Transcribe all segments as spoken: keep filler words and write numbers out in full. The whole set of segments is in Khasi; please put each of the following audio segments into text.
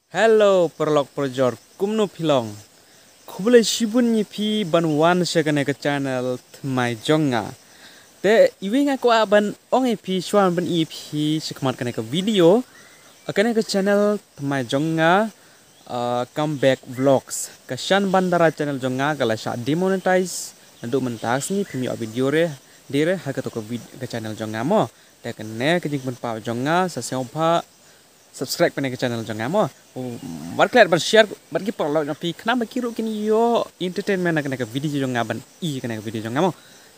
Hello paralok parajor, kumno phi long? Khublei shibun ïa phi ban wan sha kane ka channel thymmai jong nga. Te iwei nga kwah ban ong ïa phi, shuwa ban ïa phi shakhmat kane ka video, kane ka channel thymmai jong nga, uh, Comeback Vlogs, ka Shan Bandara channel jong nga ka la shah demonetize. Naduh mynta ka sngi phim ïoh video re, de re ha kato ka vid-, ka channel jong nga mo. Te kane ka jingpynpaw jong nga, sa sngewbha subscribe kane ka channel jong nga mo. Wat klet ban share bad ki paralok jong phi, khnang ba ki ruh kin ïoh entertainment na kane ka video jong nga ban i kane ka video jong nga mo.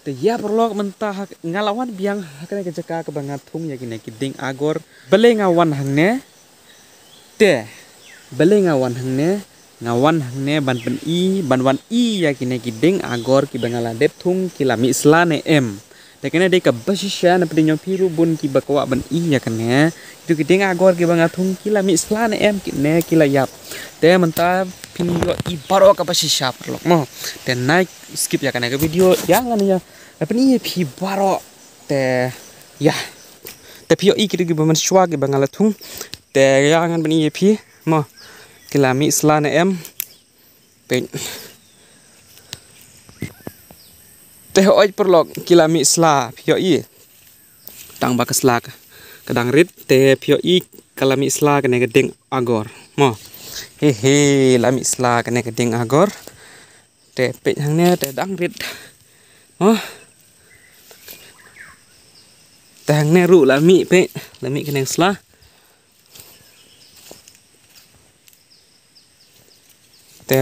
Te ïa paralok, mynta ha nga la wan biang ha kane ka jaka kaba nga thung ïa kine ki dieng agor. Balei nga wan hangne? Te balei nga wan hangne? Nga wan hangne ban pyni, ban wan i ïa kine ki dieng agor kiba nga la dep thung ki la mih sla ne em. Te kane dei kaba shisha, na pdeng jong phi ruh bun kiba kwah ban i ïa kane. Kito ki dieng agor kiba nga thung ki la mih sla ne em, kine ki la ïap. Te mynta phin ïoh i baroh kaba shisha paralok mo. Te nai skip ïa kane ka video, ïa ngan ïa, na pyni ïa phi baroh. Te ïa, te phi ïoh i kito kiba mynshuwa kiba nga la thung. Te ïa ngan pyni ïa phi mo, ki la mih sla ne em. Peit. Te hooid paralok, ki la mih sla, phi ïoh i. Tang ba ka sla ka, ka dang rit, te phi ïoh i ka la mih sla kane ka dieng agor mo. He he, la mih sla kane ka dieng agor. Te peit hangne te dang rit mo. Te hangne ruh la mih, peit, la mih kane ka sla. Te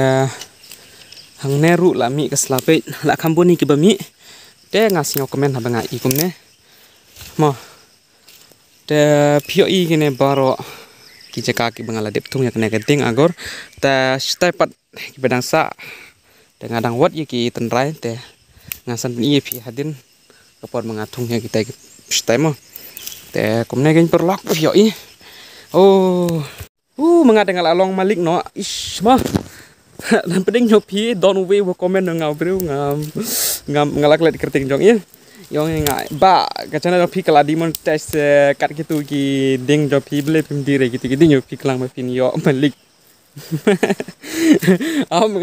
hangne ruh la mih ka sla, peit, la kham bun hi kiba mih. Te nga sngew kmen haba nga i kumne mo. Te phi ïoh i kine baroh ki jaka kiba nga la dep thung ïa kane ka dieng agor. Te shatai pat kiba dang sah, te nga dang wad ïa ki tynrai, te ngan sa pyni ïa phi hadien ka por ba nga thung ïa kitai ki shatai mo. Te kumne kein paralok, phi ïoh i. Oh. Uh, ma nga te nga la long malik noh. Ish, ma. Na pdeng jong phi don uwei uba comment na nga briew, nga, nga, nga la klet kyrteng jong i. Ïong nga ba ka channel jong phi ka la demonetize, eh, kat kito ki dieng jong phi, balei phim die re kito ki dieng jong phi khnang ba phin ïoh malik. Am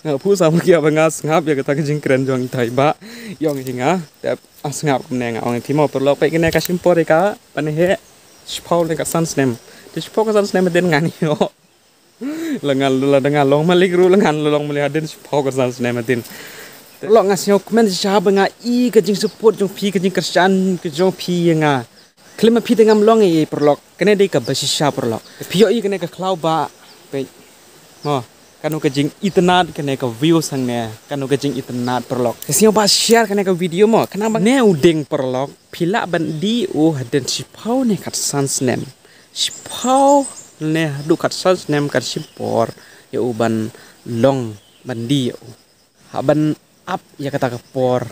nga phu sa ma ki ba nga sngap ïa kata ka jingkren jong i tai ba. Ïong hi nga te, ah, sngap kumne, nga ong ïa phi mo paralok, peit kane ka shim por ïa ka ban heh shiphew ne ka san snem. Te shiphew ka san snem hadien ngan ïoh. La ngan, la dang nga long malik ruh, la ngan la long malik hadien shiphew ka san snem hadien. Paralok, nga sngew kmen shisha ba nga i ka jingsupport jong phi, ka jingkyrshan ka jong phi ïa nga. Khlem ma phi te ngam long ei paralok. Kane dei kaba shisha paralok. Phi ïoh i kane ka khlaw ba, peit mo, kano ka jingitynnad kane ka views hangne, kano ka jingitynnad paralok. Te sngewbha share kane ka video mo, khnang ba ne u dieng paralok phi lah ban die u hadien shiphew ne khatsan snem. Shiphew ne haduh khatsan snem kan shim por ïa u ban long, ban die ïa u. Hap ban ap ïa kata ka por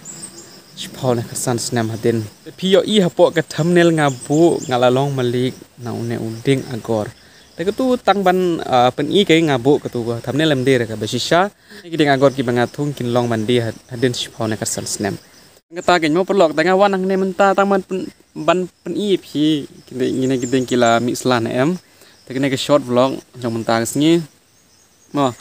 shiphew ne khatsan snem hadien. Phi ïoh i hapoh ka thumbnail nga buh nga la long malik na une u dieng agor. Te katu tang ban, ah, pyni, kei nga buh katu ka thumbnail, em dei re kaba shisha. Ki dieng agor kiba nga thung kin long ban die had-, hadien shiphew ne khatsan snem. Kata kein mo paralok, te nga wan hangne mynta tang ban pyn-, ban pyni ïa phi kine, kine ki dieng ki la mih sla ne em. Te kine ki short vlog jong mynta ka sngi. Mo,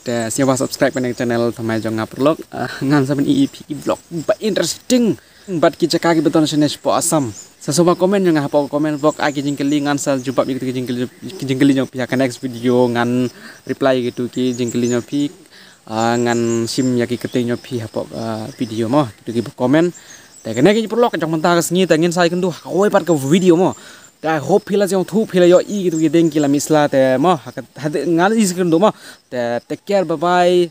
te sngewbha subscribe kane ka channel thymmai jong nga paralok. Ah, ngan sa pyni ïa phi ki vlog ba interesting bad ki jaka kiba don shane shapoh Assam. Sa sngewbha comment ïa nga hapoh comment box, ai ki jingkylli, ngan sa jubab ïa ki jingkylli, ki jingkylli jong phi ha ka next video, ngan reply ïa kitu ki jingkylli jong phi. Ah, ngan shim ïa ki kyrteng jong phi hapoh, ah, video mo, kitu kiba comment. Te kane kein paralok jong mynta ka sngi, te ngin sa ïakynduh ha kawei pat ka video mo. Te I hope phi la sngewthuh, phi la ïoh i kitu ki dieng ki la mih sla te mo. Ha ka, ha te, ngan ïa sngewthuh mo. Te take care, bye bye.